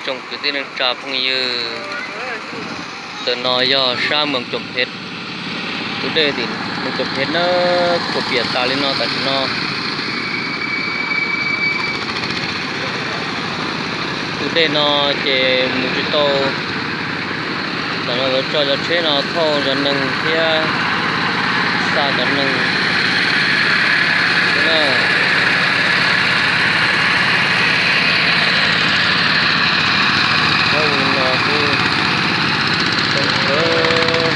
Tsoom kwv tij neej tsa phooj ywg, ntawm no yog sab Moos Coom Phev, tus dej tim Moos Coom Phev na, khuam piam tas li no tam sim no. Tus dej no ces mus tsis tau, tam no lawv tso cov tsheb no thauj cov neeg thiab xa cov neeg na. Li no xwb, tau kawg.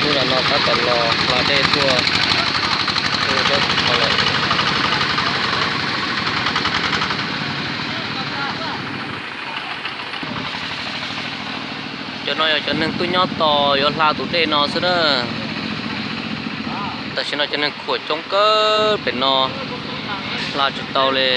Lub nram no tab tom los hla dej tuaj, tuaj tsob tsis tau lawm. Cov no yog cov neeg tuaj nyob tos yuav hla tus dej no xwb na. Tam sim no cov neeg khuam coob kawg pem no, hla tsis tau li.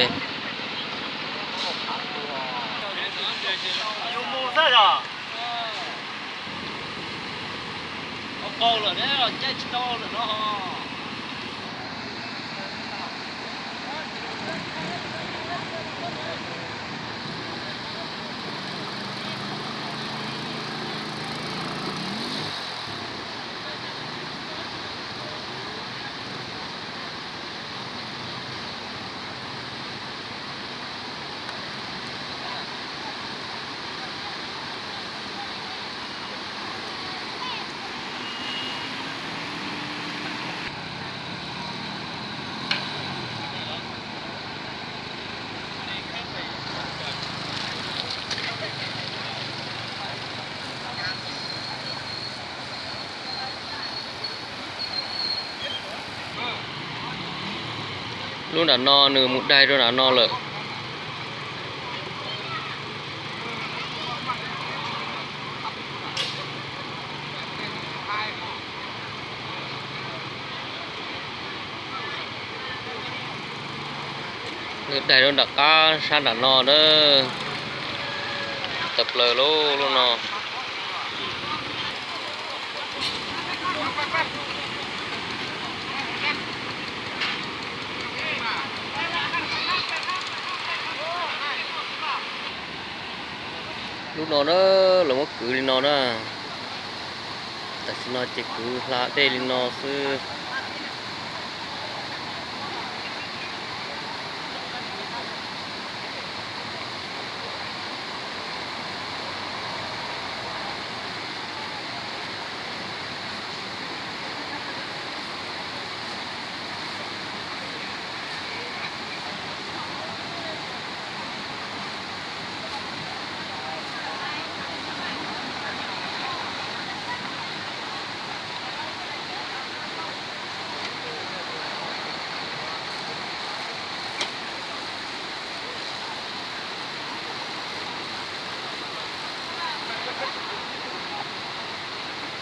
Lub nram no nws mus daig rau nram no lawm. Nws daig rau nram qab sab nram no na. Tawm plaws lub, lub no. Lub no na, lawv muab kwv li no na. Tam sim no ces kwv hla dej li no xwb.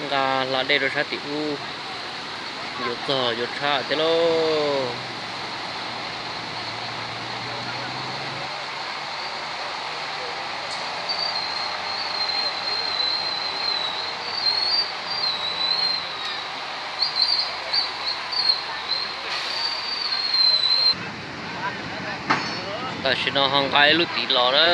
Nqa hla dej rau sab tim ub, yuav txog yuav tshab thiab lauj. Tam sim no ho nqa ib lub tid los na.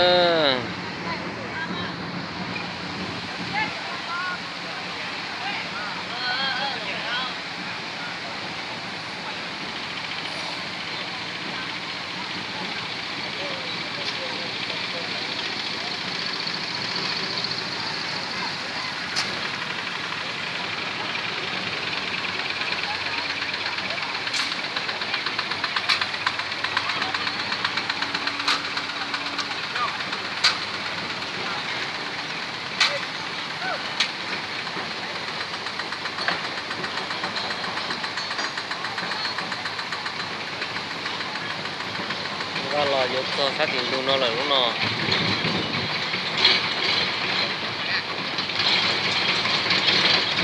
Nqa los yuav txog sab tim ntug no lawm lub no.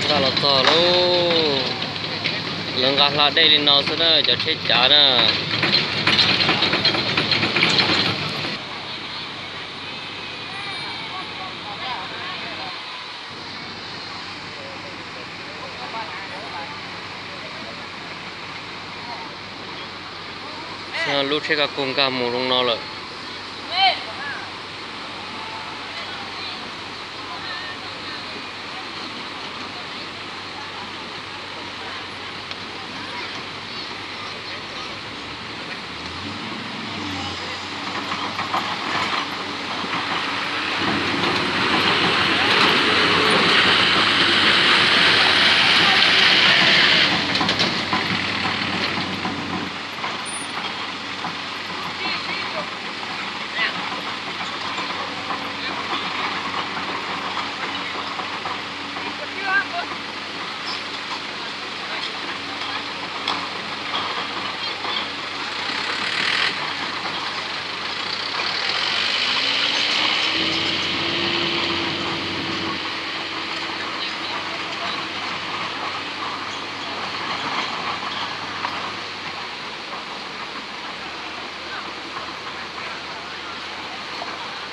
Nqa los txog lauj. Lawv nqa hla dej li no xwb na cov tsheb cav na. Lub tsheb kaj kug nkag mus zoo no lawm.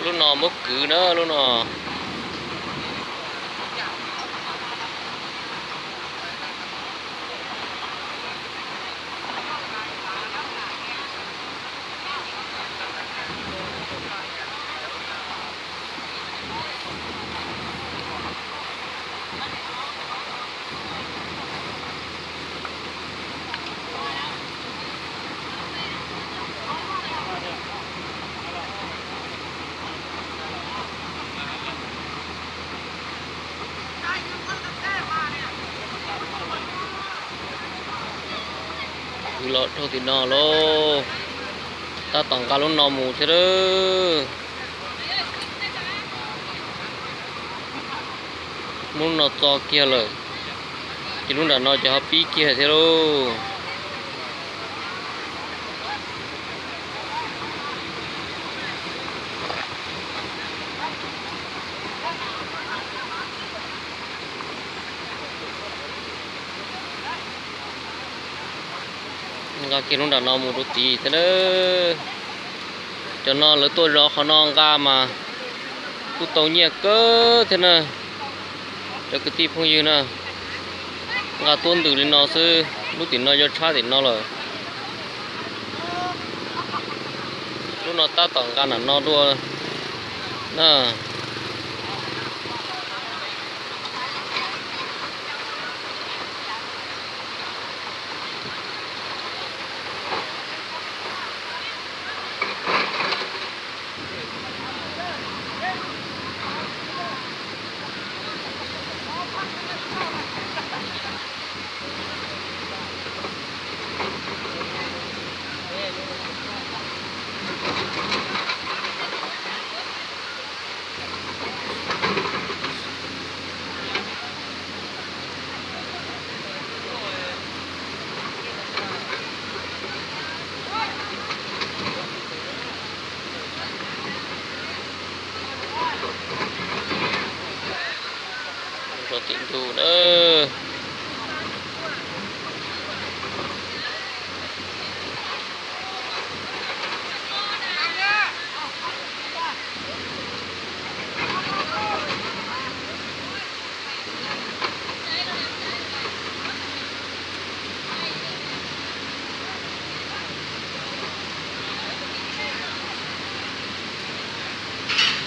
Lub no muab kwv na lub no. Kwv los dhau tim no lauj. Tab tom nqa lub no mus thiab lauj. Muab lub no txo kiag lawm, ces lub nram no ces ho pib kiag thiab lauj. Nqa kiag lub nram no mus rau tid thiab na. Cov no lawv tuaj zov qhov no nqa mas kuj tau nyiaj kawg thiab na. Cov kwv tij phooj ywg na, nqa tuab ntws li no xwb, lub tim no yuav tshab tim no lawm. Lub no tab tom nqa nram no dua na. Rau tim ntug na.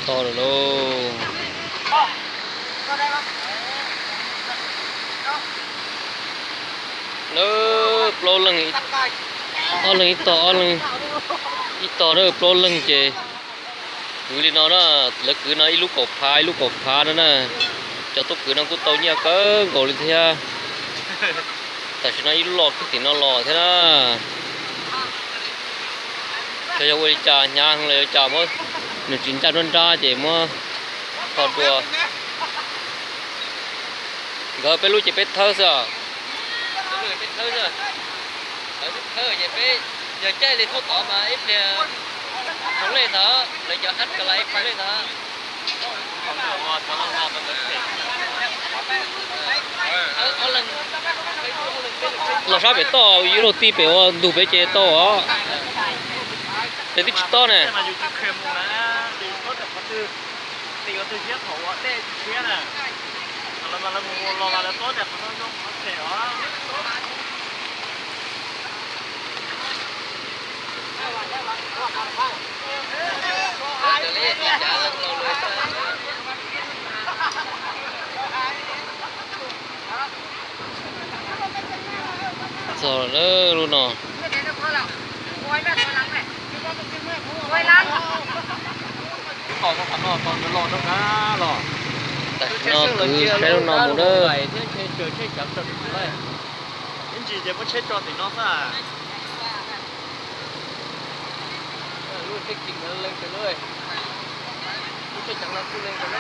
To lawm lauj. Lawv plaub leeg, ob leeg ib tog, ob leeg ib tog na, plaub leeg ces kwv li no na. Lawv kwv no ib lub kaum phav ib lub kaum phav no na. Cov tuaj kwv no kuj tau nyiaj kawg nkaus li thiab. Tam sim no ib lub loj kiag tim no los thiab na. Xyov yog ua li cas hnyav heev los yog cas muab, nws tsis ncaj nruab nrab ces muab kho dua. Nkawd peb lub ces peb thawb xwb os. Yog caij li thauj tod mas ib pliag rau lej ntawd, lawv cov hab ka la ib pliag lej ntawd. Los sab pem toj, yuav luag ti pem ua ntug pem ces tau os. Pem twb tsis tob ne. Txog lawm lub no. Tam no kuv saib lub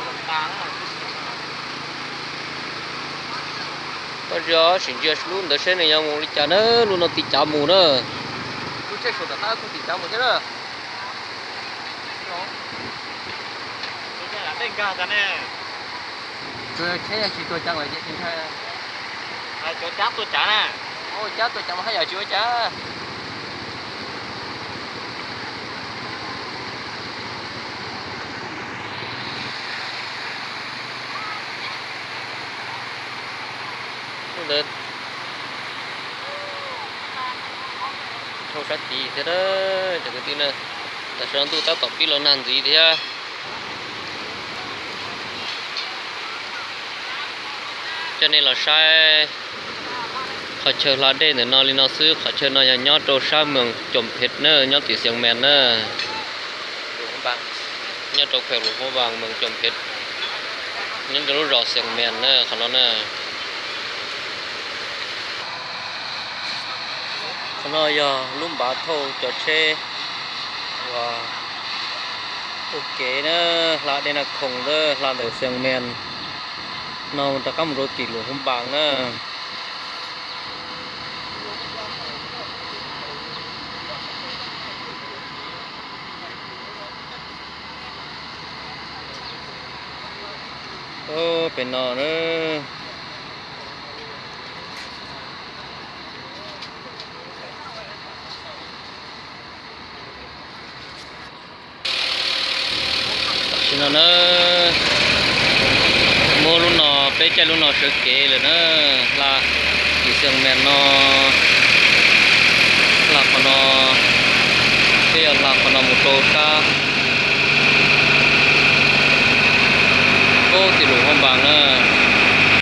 no mus na. Koj ntsia, sim ntsia lub ntawd seb nws yuav mus li cas na, lub no tiv cav mus na. Lub tsheb saum tom qab kuj tiv cav mus thiab na. Tsuas tsheb yog tsis tuag ceev lawm ces tsis ntshai. Cov cab tuag ceev na. Cab tuag ceev mas haj yam tsis ua cas. Ntawd dhau sab tid thiab, cov kwv tij na. Tam sim no ntuj tab tom pib los nag ntxiv thiab. Coj nej los saib qhov chaw hla dej ntawm no li no xwb. Qhov chaw no yog nyob rau sab moos Coom Phem na, nyob tim Xiav Mees na. Nyob rau kheem Luam Hua Vaas, moos Coom Phem, nyob rau lub zos Xiav Mees na qhov no na. Qhov no yog lub npav thauj cov tsheb uas ua kev na, hla dej Naj Khoom na, hla ntawm Xiav Mees no rov qab mus rau tim Luam Hua Vaas na. Pem no na. Tam sim no na, muab lub no, peb caij lub no sawv kev lawm na. Hla tim Xiav Mees no, hla qhov no, peb yuav hla qhov no mus rau sab, ub, tim Luam Hua Vaas na.